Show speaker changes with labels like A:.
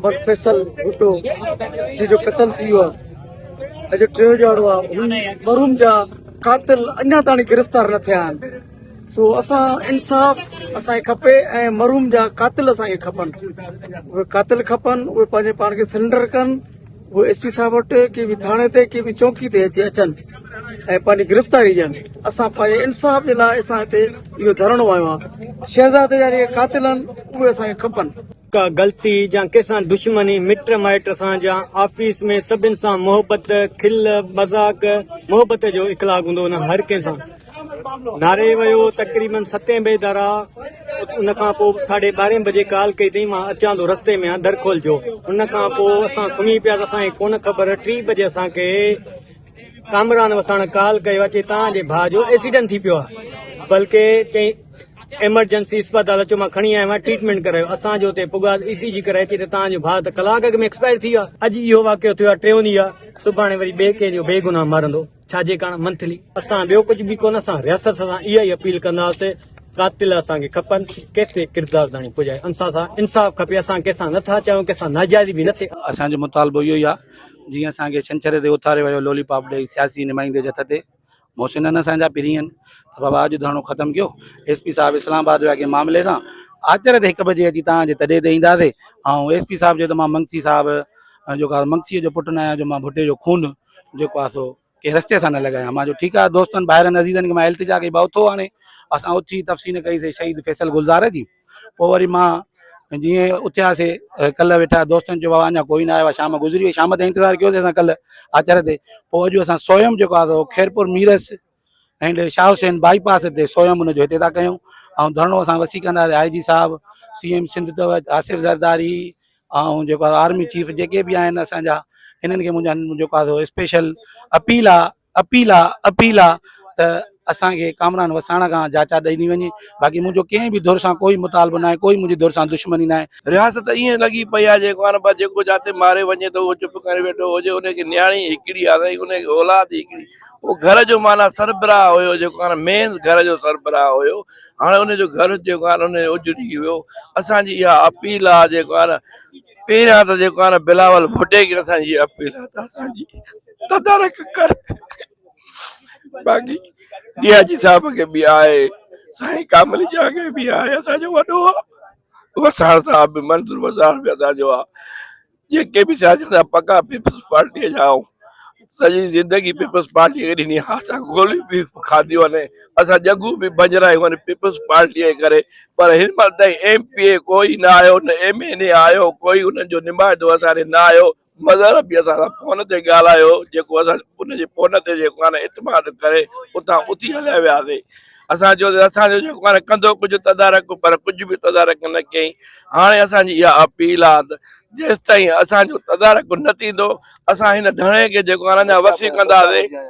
A: عمر فيصل ڀٽو جنهن جو قتل ٿي ويو آهي اڄ ٽيون ڏهاڙو آهي هن مرحوم جا قاتل اڃا تاڻي گرفتار نه ٿيا آهن سو اسان انصاف اسان کي کپي ۽ مرحوم جا قاتل اسان کي کپن اهي قاتل کپن اهي پنهنجي پاڻ کي سرينڊر ڪن اهي ايس پي صاحب وٽ ڪي به ٿاڻي تي ڪي به چوڪي تي اچي اچن ۽ پنهنجي گرفتاري ڏين اسان پنهنجي انصاف جي لاء اسان هتي اهو ڌرڻو هنيو آهي شهزادي جا جيڪي قاتل آهن اهي اسان کي کپن.
B: ڪا غلطي يا ڪنهن سان دشمني مٽ مائٽ سان يا آفيس ۾ سڀن سان محبت کل مذاق محبت جو اخلاق هوندو هن هر ڪنهن سان ناري ويو تقريبن ستين بجي ڌارا ان کان پوء ساڍي ٻارهين بجي ڪال ڪئي اٿئي مان اچان ٿو رستي ۾ آهيان در کولجو ان کان پوء اسان سمهي پيا اسان کي ڪونه خبر ٽي بجي اسان کي ڪامران وساڻ ڪال ڪيو آهي چي توهان جي ڀاء جو ايڪسيڊنٽ ٿي پيو آهي بلڪه چئي ايمرجنسي اسپتال اچو مان کڻي آيو آهيان ٽريٽمينٽ ڪرايو اسان جو اتي پڳا اي سي جي ڪرائي چي ته توهان جو ڀاء ته ڪلاڪ اڳ ۾ ايڪسپائر ٿي ويو آهي اڄ اهو واقعو ٿيو آهي ٽيون ڏينهن آهي سڀاڻي وري ٻئي ڪنهن جو بيگناهه مرندو ڇا جي ڪاڻ منٿلي اسان ٻيو ڪجهه به ڪونه اسان رياست سان اها ئي اپيل ڪنداسين قاتل اسان کي کپن ڪيسي ڪردار تاڻي پڄائي اسان سان انصاف کپي اسان ڪنهن سان نٿا چاهيون ڪنهن سان ناجائزي به نه ٿئي.
C: اسان جو مطالبو اهو ئي آهي جيئن اسان کي ڇنڇر تي اٿاريو ويو لولي پاپ ڏئي سياسي نمائندي جي هٿ تي محسنن اسان جا پرين ته بابا اڄ ڌرڻو ختم ڪيو ايس پي صاحب اسلام آباد ويا ڪنهن معاملي تان آچر تي هڪ بجي اچي توهان جي تڏي تي اينداسي ۽ ايس پي صاحب چيو ته مان منگسي صاحب جيڪو آهي منگسي جو پٽ نه آهيان جو مان ڀٽي جو خون جيڪو آهي سو ڪنهن رستي سان نه لڳايان مان چيو ٺيڪ آهي دوستن ڀائرن عزيزن کي مان التجا ڪئي ڀاء اٿو هاڻي اسان اٿي تفصيل ڪئي سي شهيد فيصل گلزار جي پوء وري مان جيئن اٿياسي ڪلهه ويٺا دوستن چيو بابا اڃا ڪوئي نه آيو آهي شام گذري وئي شام تائين انتظار ڪيوسي اسان ڪلهه آچر تي پوء اڄ اسان سويم جيڪو آهي سو Khairpur Mirs and Shah Hussain bypass تي سويم ان جو هتي ٿا ڪيون ۽ ڌرڻو اسان وسيع ڪنداسي آء جي صاحب سي ايم سنڌ اٿو آصف زرداري ۽ جيڪو آهي آرمي چيف جيڪي به آهن اسان جا انهن کي منهنجا جيڪو آهي سو اسپيشل اپيل آهي اپيل آ اپيل آ ته اسان کي ڪامران وساڻ کان جاچا ڏني وڃي باقي منهنجو ڪنهن به ڌر سان ڪوئي مطالبو ناهي ڪوئي منهنجي ڌر سان دشمني ناهي.
D: رياست ائين لڳي پئي آ جيڪو آ نه بس جيڪو جاتي ماري وڃي ته اهو چپ ڪري ويٺو هجي ان کي نياڻي هڪڙي آ سائين ان کي اولاد هڪڙي اهو گهر جو معنيٰ سربراهه هيو جيڪو آ نه مين گهر جو سربراهه هيو هاڻي ان جو گهر جيڪو آ نه ان اجڙي ويو اسان جي اها اپيل آ جيڪو آ نه پهريان ته جيڪو آ نه بلاول ڀٽي کي اسان جي اپيل آ ته اسان جي تدارڪ ڪر باقي ڊي I جي صاحب کي به آهي سائين ڪامل جا کي به آهي اسان جو وڏو آ وساڻ صاحب به منظور وساڻ به اسان جو آ جيڪي به سياسي صاحب پڪا پيپلز پارٽي جا آهيون سڄي زندگي پيپلز پارٽي کي ڏني آ اسان گوليون به کاڌيون آهن اسان جڳهون به ڀڃرايون آهن پيپلز پارٽي جي ڪري پر هن مهل تائين ايم پي اي ڪوئي نه آيو نه ايم اين اي آيو ڪوئي انهن جو نمائندو اسان ڏي نه آيو مظهر به اسان سان فون تي ڳالهايو جيڪو اسان ان جي فون تي جيڪو آهي نه اعتماد ڪري اتان اٿي هليا وياسين اسان چيو ته اسان جو جيڪو آهي نه ڪندو ڪجهه تدارڪ پر ڪجهه به تدارڪ نه ڪيائين هاڻي اسان جي اها اپيل آهي ته جيستائين اسان جو تدارڪ نه ٿيندو اسان هن ڌڻي کي جيڪو آهي نه اڃا وسيع ڪنداسين.